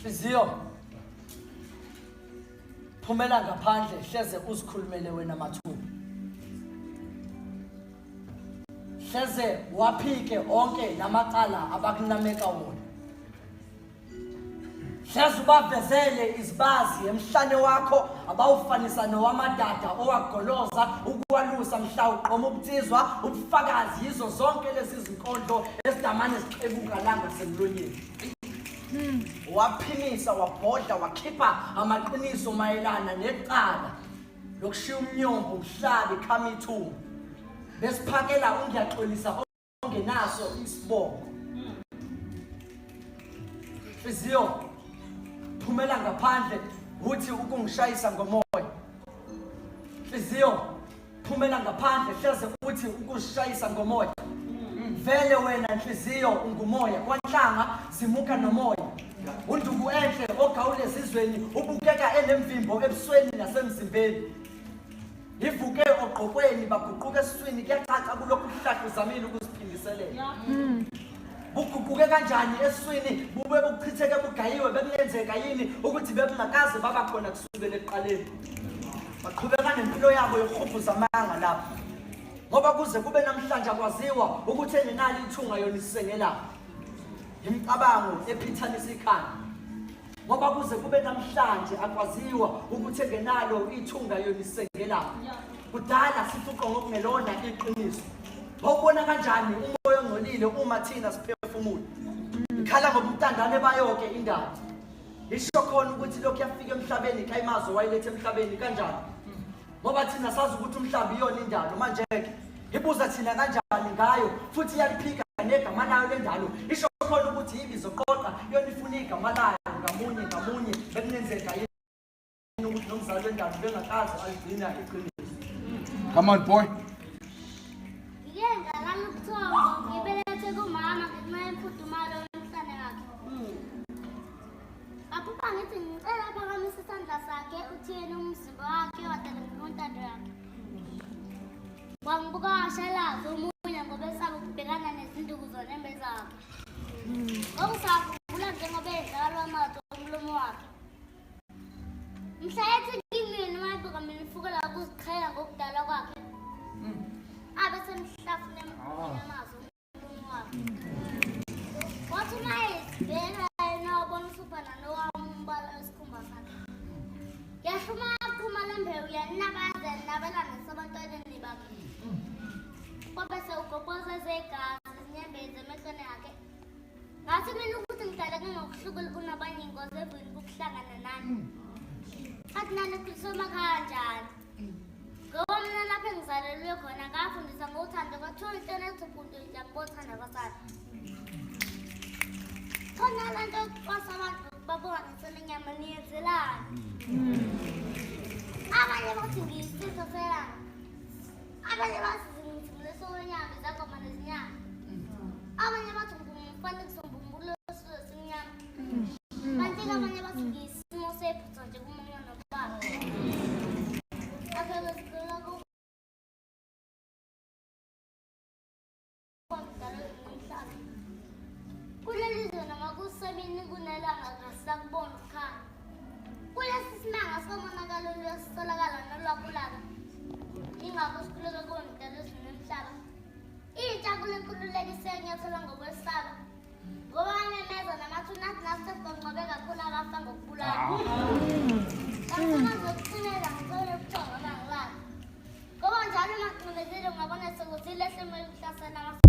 Nhliziyo, phumela ngaphandle hleze uzikhulumele wena mathupha. Hleze waphike onke lamacala abakunameka wona. Hleze ubavezele izibazi emhlane wakho abawufanisa nowamadada owagoloza ukuwalusa mhla uqoma ubunsizwa ubufakazi yizo zonke lezi zinkondlo ezidamane zixebuka la ngasemlonyeni. Waphimisa wabhodla wakhipha amaqiniso mayelana necala lokushiya umnyombo umhlabi khamithungu besiphakela ungiyaxolisa ongenaso isibongo. Nhliziyo, phumela ngaphandle uthi ukungishayisa ngomoya. Nhliziyo, phumela ngaphandle hleze uthi ukushayisa ngomoya. Vele wena nhliziyo ungumoya, kwanhlanga zimuka nomoya. Unduku enhle ogawule ezizweni ubukeka enemvimbo ebusweni nasemzimbeni. Ivuke ogqokweni baguquka esiswini kuyacaca kulokhu kuhlahla uzamile ukuziphindiselela. Buguquke kanjani esiswini bube buchitheke bugayiwe bekungenzeka yini ukuthi bebungakaze baba khona kusukela ekuqaleni. Baqhubeka nempilo yabo yokuhubhuza amanga lapho. Ngoba kuze kube namhlanje akwaziwa ukuthi engenalo ithunga yona isengelaphi. Imicabango ephithanisa ikhanda. Ngoba kuze kube namhlanje akwaziwa ukuthi engenalo ithunga yona isengelaphi. Kudala sifuqwa ngokungelona iqiniso. Wawubona kanjani umoya ongcolile uma thina siphefumula? Ikhala ngobutandane bayo-ke indaba. Isho khona ukuthi lokhu yafika emhlabeni kayimazi owayiletha emhlabeni kanjani. Ngoba thina sazi ukuthi umhlaba iyona indalo manje-ke ibuza thina kanjani ngayo futhi iyaliphika negama layo lendalo. Isho khona ukuthi ibizoqoqa yona ifuna igama layo ngamunye ngamunye bekungenzeka yini ukuthi nomzali wendalo bengakaze aligcina iqiniso. Come on, boy. Ngike ngalala ubuthongo ngibelethe kumama ngenxa yemfudumalo yomhlane wakhe. Ngaphupha ngithi ngicela aphakamise isandla sakhe uthiyeni umzimba wakhe wadala ngontando yakhe. Wangibuka washalaza omunye ngoba esaba ukubhekana nezinduku zonembeza wakhe. Kwakusakhumbula njengoba edlalwa amazwi omlomo wakhe. Mhla ethi kimi noma ebuka mina ufukela ukuziqhenya ngokudalwa kwakhe. Abe semhlafuna emkhulumeni amazwi omlomo wakhe. Wathi uma ezibheka yena wabona usupha nalowami umbala wesikhumba sakhe. Yahluma yaphuma le mbewu yanabaza yanabela nasebantwaneni bakhe. Kwabe sewugobhoza ezegazi izinyembezi emehlweni akhe. Ngathi mina ukuthi ngidaleke ngokuhlukile kunabanye ingozi evini ukuhlangana nani. Athi nani khuliswe emakhaya njani? Ngoba mina lapho engizalelwe khona ngafundisa ngothando kwathiwa into enethuphunto ngiyakubothanda kwasana. Khona le nto yokucwasa abantu babuka ngiselenyama niyenzelani? Abanye bathi ngiyisitho selanga. Abanye bathi ngithumulisa wenyama izangoma nezinyanga. Abanye bathi ngumfanekiso mbumbulu wesizwe esimnyama. Kanti-ke abanye bathi ngiyisimo sephutha nje kumama nobaba. Ngakho-ke sikhuleka kwamdala nomhlaba. Kuleli zwe noma kusemini kunelanga kasisakuboni ukukhanya. Kulesi simanga somonakalo luyasitholakala nolwakulaka. Ingakho sikhuleka kuwemdala wezulu nomhlaba. Intsha kule nkululeko isenyathela ngokwesaba. Ngoba bamemeza namathuna athi nathi sesibanqobe kakhulu abafa ngokubulala. Kanti zokucimeza ngicela ubuthongo bangilala. Ngoba njalo uma ngicimezile ungabona sekuthi lehle emoya ukuhlasela.